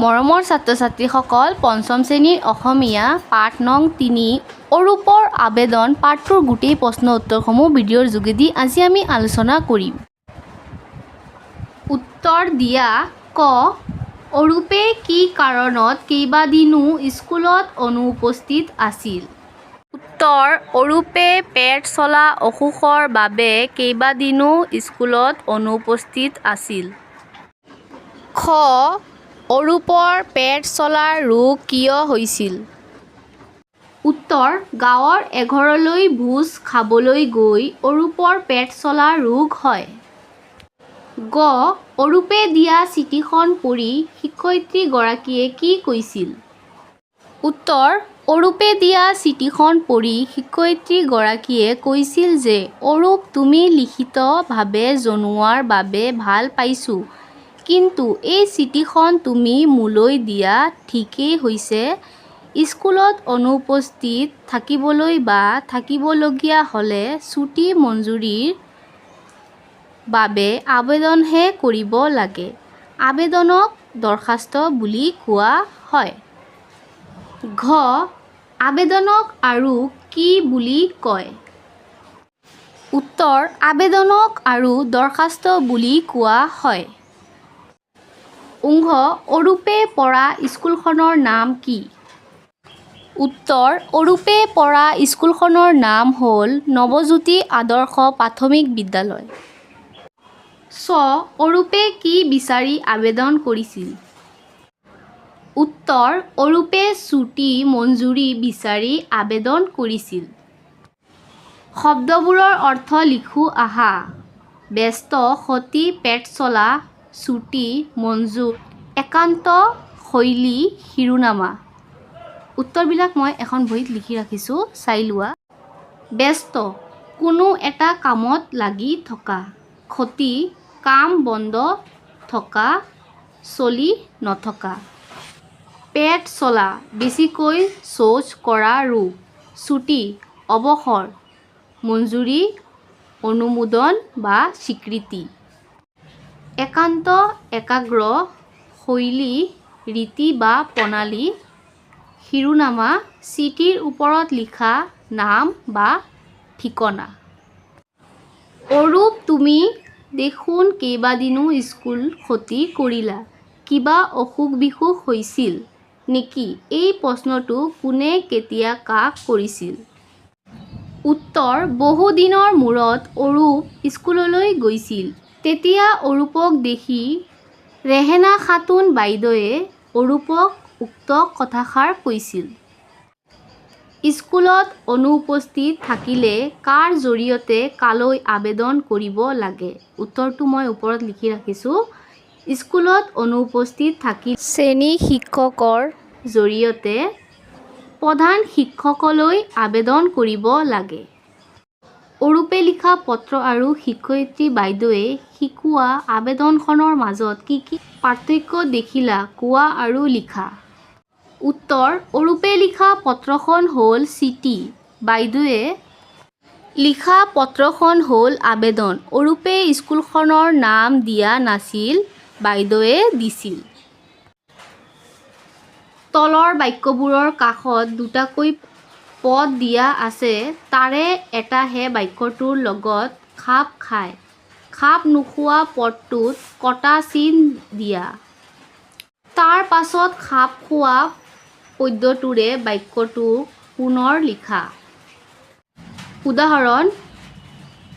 মৰমৰ ছাত্ৰ-ছাত্ৰীসকল, পঞ্চম শ্ৰেণীৰ অসমীয়া পাঠ নং 3 অৰূপৰ আবেদন পাঠটোৰ গোটেই প্ৰশ্ন উত্তৰসমূহ ভিডিঅ'ৰ যোগেদি আজি আমি আলোচনা কৰিম। উত্তৰ দিয়া। ক, অৰূপে কি কাৰণত কেইবাদিনো স্কুলত অনুপস্থিত আছিল? উত্তৰ, অৰূপে পেট চলা অসুখৰ বাবে কেইবাদিনো স্কুলত অনুপস্থিত আছিল। খ, অৰূপৰ পেট চলা ৰোগ কিয় হৈছিল? উত্তৰ, গাঁৱৰ এঘৰলৈ ভোজ খাবলৈ গৈ অৰূপৰ পেট চলা ৰোগ হয়। গ, অৰূপে দিয়া চিঠিখন পঢ়ি শিক্ষয়িত্ৰীগৰাকীয়ে কি কৈছিল? উত্তৰ, অৰূপে দিয়া চিঠিখন পঢ়ি শিক্ষয়িত্ৰীগৰাকীয়ে কৈছিল যে অৰূপ, তুমি লিখিতভাৱে জনোৱাৰ বাবে ভাল পাইছোঁ। কিন্তু এই চিঠিখন তুমি মোলৈ দিয়া ঠিকেই হৈছে। স্কুলত অনুপস্থিত থাকিবলৈ বা থাকিবলগীয়া হ'লে ছুটী মঞ্জুৰিৰ বাবে আবেদনহে কৰিব লাগে। আবেদনক দৰ্খাস্ত বুলি কোৱা হয়। ঘ, আবেদনক আৰু কি বুলি কয়? উত্তৰ, আবেদনক আৰু দৰ্খাস্ত বুলি কোৱা হয়। ঙ, অৰূপে পঢ়া স্কুলখনৰ নাম কি? উত্তৰ, অৰূপে পঢ়া স্কুলখনৰ নাম হ'ল নৱজ্যোতি আদৰ্শ প্ৰাথমিক বিদ্যালয়। চ, অৰূপে কি বিচাৰি আবেদন কৰিছিল? উত্তৰ, অৰূপে ছুটী মঞ্জুৰি বিচাৰি আবেদন কৰিছিল। শব্দবোৰৰ অৰ্থ লিখোঁ আহা। ব্যস্ত, ক্ষতি, পেটচলা, ছুটী, মঞ্জুৰ, একান্ত, শৈলী, শিৰোনামা। উত্তৰবিলাক মই এখন বহীত লিখি ৰাখিছোঁ, চাই লোৱা। ব্যস্ত, কোনো এটা কামত লাগি থকা। ক্ষতি, কাম বন্ধ থকা, চলি নথকা। পেট চলা, বেছিকৈ শৌচ কৰা ৰোগ। ছুটী, অৱসৰ। মঞ্জুৰি, অনুমোদন বা স্বীকৃতি। একান্ত, একাগ্ৰ। শৈলী, ৰীতি বা প্ৰণালী। শিৰোনামা, চিঠিৰ ওপৰত লিখা নাম বা ঠিকনা। অৰূপ, তুমি দেখোন কেইবাদিনো স্কুল ক্ষতি কৰিলা, কিবা অসুখ-বিসুখ হৈছিল নেকি? এই প্ৰশ্নটো কোনে কেতিয়া কাক কৰিছিল? উত্তৰ, বহু দিনৰ মূৰত অৰূপ স্কুললৈ গৈছিল। তেতিয়া অৰূপক দেখি ৰেহেনা খাতুন বাইদেৱে অৰূপক উক্ত কথাষাৰ কৈছিল। স্কুলত অনুপস্থিত থাকিলে কাৰ জৰিয়তে কালৈ আবেদন কৰিব লাগে? উত্তৰটো মই ওপৰত লিখি ৰাখিছোঁ। স্কুলত অনুপস্থিত থাকিলে শ্ৰেণী শিক্ষকৰ জৰিয়তে প্ৰধান শিক্ষকলৈ আবেদন কৰিব লাগে। অৰূপে লিখা পত্ৰ আৰু শিক্ষয়িত্ৰী বাইদেৱে শিকোৱা আবেদনখনৰ মাজত কি কি পাৰ্থক্য দেখিলা কোৱা আৰু লিখা। উত্তৰ, অৰূপে লিখা পত্ৰখন হ'ল চিঠি, বাইদেৱে লিখা পত্ৰখন হ'ল আবেদন। অৰূপে স্কুলখনৰ নাম দিয়া নাছিল, বাইদেৱে দিছিল। তলৰ বাক্যবোৰৰ কাষত দুটাকৈ পদ দিয়া আছে, তাৰে এটাহে বাক্যটোৰ লগত খাপ খায়। খাপ নোখোৱা পদটোত কটা চিন দিয়া। তাৰ পাছত খাপ খোৱা পদ্যটোৰে বাক্যটো পুনৰ লিখা। উদাহৰণ,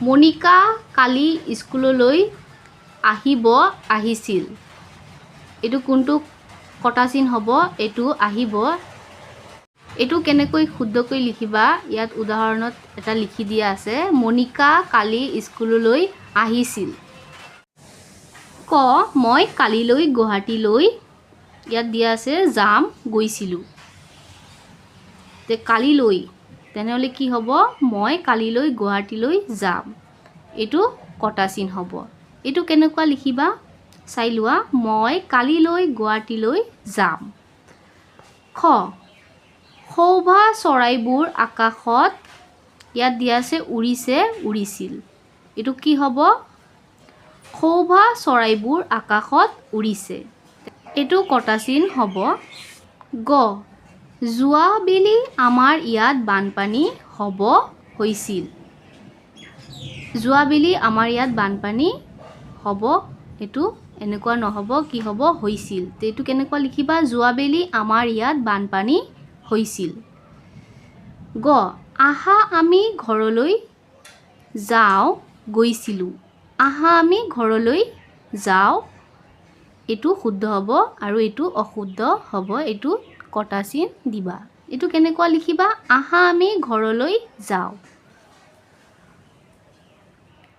মণিকা কালি স্কুললৈ আহিব আহিছিল। এইটো কোনটো কটা চিন হ'ব? এইটো আহিব। এইটো কেনেকৈ শুদ্ধকৈ লিখিবা? ইয়াত উদাহৰণত এটা লিখি দিয়া আছে, মণিকা কালি স্কুললৈ আহিছিল। ক, মই কালিলৈ গুৱাহাটীলৈ, ইয়াত দিয়া আছে যাম, গৈছিলোঁ। তে কালিলৈ, তেনেহ'লে কি হ'ব? মই কালিলৈ গুৱাহাটীলৈ যাম। এইটো কটা চিন হ'ব। এইটো কেনেকুৱা লিখিবা চাই লোৱা, মই কালিলৈ গুৱাহাটীলৈ যাম। খ, সৌৱা চৰাইবোৰ আকাশত, ইয়াত দিয়া আছে উৰিছে, উৰিছিল। এইটো কি হ'ব? সৌৱা চৰাইবোৰ আকাশত উৰিছে। এইটো কটা চিন হ'ব। গ, যোৱা বেলি আমাৰ ইয়াত বানপানী হ'ব হৈছিল। যোৱা বেলি আমাৰ ইয়াত বানপানী হ'ব, এইটো এনেকুৱা নহ'ব, কি হ'ব? হৈছিল। এইটো কেনেকুৱা লিখিবা? যোৱা বেলি আমাৰ ইয়াত বানপানী হৈছিল। গ, আহা আমি ঘৰলৈ যাওঁ গৈছিলোঁ। আহা আমি ঘৰলৈ যাওঁ, এইটো শুদ্ধ হ'ব আৰু এইটো অশুদ্ধ হ'ব, এইটো কটা চিন দিবা। এইটো কেনেকুৱা লিখিবা? আহা আমি ঘৰলৈ যাওঁ।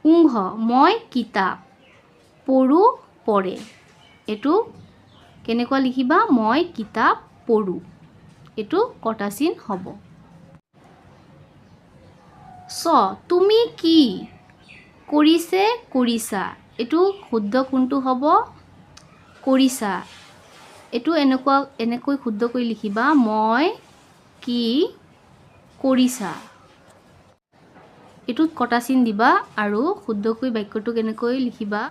উংহ, মই কিতাপ পঢ়োঁ পঢ়ে। এইটো কেনেকুৱা লিখিবা? মই কিতাপ পঢ়োঁ, এইটো কটা চিন হ'ব। চ, তুমি কি কৰিছে কৰিছা। এইটো শুদ্ধ কোনটো হ'ব? কৰিছা। এইটো এনেকুৱা এনেকৈ শুদ্ধকৈ লিখিবা, মই কি কৰিছা। এইটোত কটা চিন দিবা আৰু শুদ্ধকৈ বাক্যটো কেনেকৈ লিখিবা?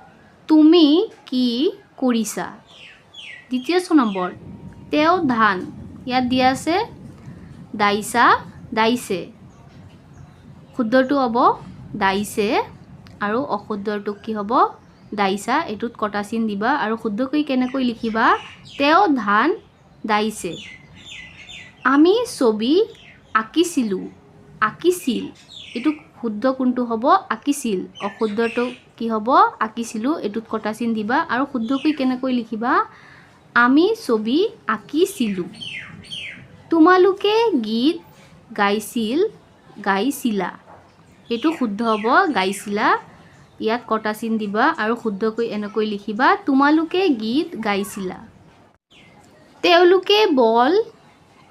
তুমি কি কৰিছা। দ্বিতীয় নম্বৰ, তেওঁ ধান, ইয়াত দিয়া আছে দাইছা দাইছে। শুদ্ধটো হ'ব দাইছে আৰু অশুদ্ধটো কি হ'ব? দাইছা। এইটোত কটা চিন দিবা আৰু শুদ্ধকৈ কেনেকৈ লিখিবা? তেওঁ ধান দাইছে। আমি ছবি আঁকিছিলোঁ আঁকিছিল। এইটো শুদ্ধ কোনটো হ'ব? আঁকিছিল। অশুদ্ধটো কি হ'ব? আঁকিছিলোঁ। এইটোত কটা চিন দিবা আৰু শুদ্ধকৈ কেনেকৈ লিখিবা? আমি ছবি আঁকিছিলোঁ। তোমালোকে গীত গাইছিল গাইছিলা। এইটো শুদ্ধ হ'ব গাইছিলা। ইয়াত কটা চিন দিবা আৰু শুদ্ধকৈ এনেকৈ লিখিবা, তোমালোকে গীত গাইছিলা। তেওঁলোকে বল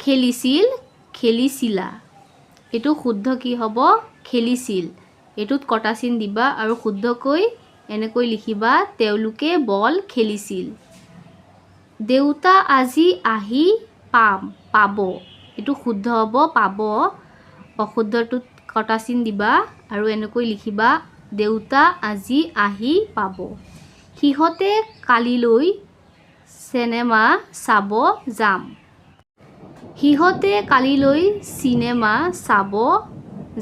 খেলিছিল খেলিছিলা। এইটো শুদ্ধ কি হ'ব? খেলিছিল। এইটোত কটা চিন দিবা আৰু শুদ্ধকৈ এনেকৈ লিখিবা, তেওঁলোকে বল খেলিছিল। দেউতা আজি আহি পাম পাব। এইটো শুদ্ধ হ'ব পাব। অশুদ্ধটোত কটা চিন দিবা আৰু এনেকৈ লিখিবা, দেউতা আজি আহি পাব। সিহঁতে কালিলৈ চিনেমা চাব যাম। সিহঁতে কালিলৈ চিনেমা চাব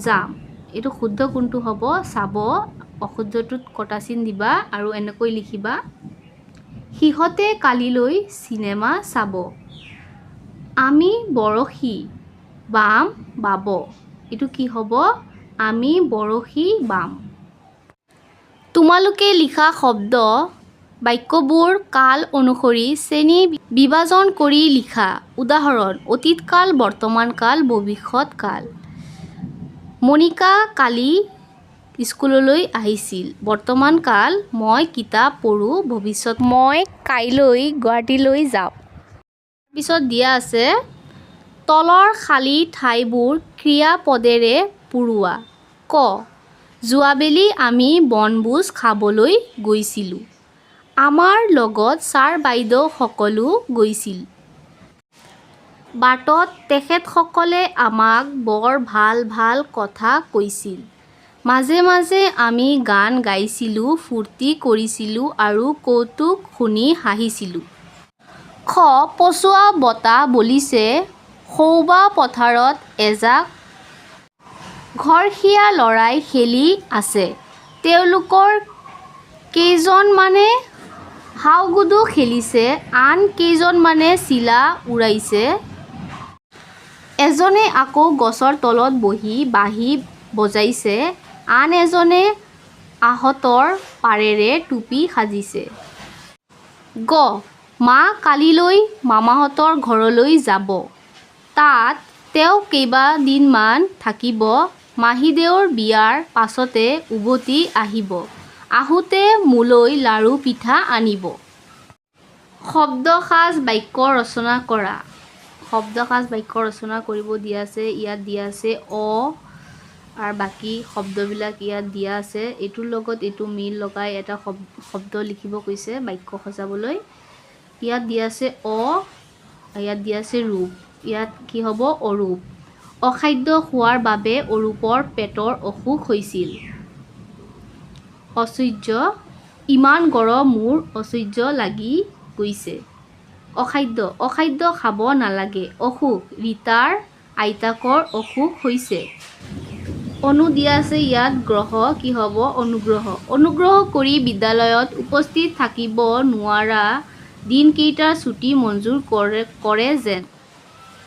যাম। এইটো শুদ্ধ কোনটো হ'ব? চাব। অশুদ্ধটোত কটা চিন দিবা আৰু এনেকৈ লিখিবা, সিহঁতে কালিলৈ চিনেমা চাব। আমি বৰশী বাম বাব। এইটো কি হ'ব? আমি বৰশী বাম। তোমালোকে লিখা শব্দ বাক্যবোৰ কাল অনুসৰি শ্ৰেণী বিভাজন কৰি লিখা। উদাহৰণ, অতীতকাল, বৰ্তমানকাল, ভৱিষ্যত কাল। মণিকা কালি স্কুললৈ আহিছিল। বৰ্তমান কাল। মই কিতাপ পঢ়োঁ। ভৱিষ্যত। মই কাইলৈ গুৱাহাটীলৈ যাম। পিছত দিয়া আছে, তলৰ খালী ঠাইবোৰ ক্ৰিয়াপদেৰে পূৰোৱা। ক, যোৱাবেলি আমি বনভোজ খাবলৈ গৈছিলোঁ। আমাৰ লগত ছাৰ বাইদেউসকলো গৈছিল। বাটত তেখেতসকলে আমাক বৰ ভাল ভাল কথা কৈছিল। মাজে মাজে আমি গান গাইছিলোঁ, ফূৰ্তি কৰিছিলোঁ আৰু কৌতুক শুনি হাঁহিছিলোঁ। খ, পছোৱা বতাহ বলিছে। সৌৱা পথাৰত এজাক ঘৰচীয়া ল'ৰাই খেলি আছে। তেওঁলোকৰ কেইজনমানে হাউগুদু খেলিছে, আন কেইজনমানে চিলা উৰাইছে। এজনে আকৌ গছৰ তলত বহি বাঁহী বজাইছে, আন এজনে আহঁতৰ পাৰেৰে টুপী সাজিছে। গ, মা কালিলৈ মামাহঁতৰ ঘৰলৈ যাব। তাত তেওঁ কেইবাদিনমান থাকিব। মাহীদেউৰ বিয়াৰ পাছতে উভতি আহিব। আহোঁতে মোলৈ লাড়ু পিঠা আনিব। শব্দসাজ বাক্য ৰচনা কৰা। শব্দসাজ বাক্য ৰচনা কৰিব দিয়া আছে। ইয়াত দিয়া আছে অ আৰু বাকী শব্দবিলাক ইয়াত দিয়া আছে। এইটোৰ লগত এইটো মিল লগাই এটা শব্দ লিখিব কৈছে বাক্য সজাবলৈ। ইয়াত দিয়া আছে অ, ইয়াত দিয়া আছে ৰূপ। ইয়াত কি হ'ব? অৰূপ। অখাদ্য খোৱাৰ বাবে অৰূপৰ পেটৰ অসুখ হৈছিল। অসহ্য, ইমান গৰম, মোৰ অসহ্য লাগি গৈছে। অখাদ্য, অখাদ্য খাব নালাগে। অসুখ, ৰীতাৰ আইতাকৰ অসুখ হৈছে। অনু দিয়া আছে ইয়াত গ্ৰহ, কি হ'ব? অনুগ্ৰহ। অনুগ্ৰহ কৰি বিদ্যালয়ত উপস্থিত থাকিব নোৱাৰা দিনকেইটাৰ ছুটী মঞ্জুৰ কৰে যেন।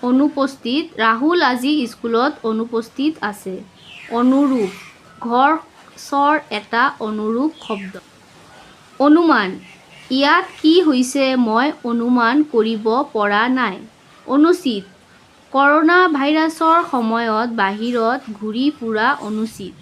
অনুপস্থিত, ৰাহুল আজি স্কুলত অনুপস্থিত আছে। অনুৰূপ, ঘৰ চৰ এটা অনুৰূপ শব্দ। অনুমান, ইয়াত কি হৈছে মই অনুমান কৰিব পৰা নাই। অনুচিত, কৰোণা ভাইৰাছৰ সময়ত বাহিৰত ঘূৰি ফুৰা অনুচিত।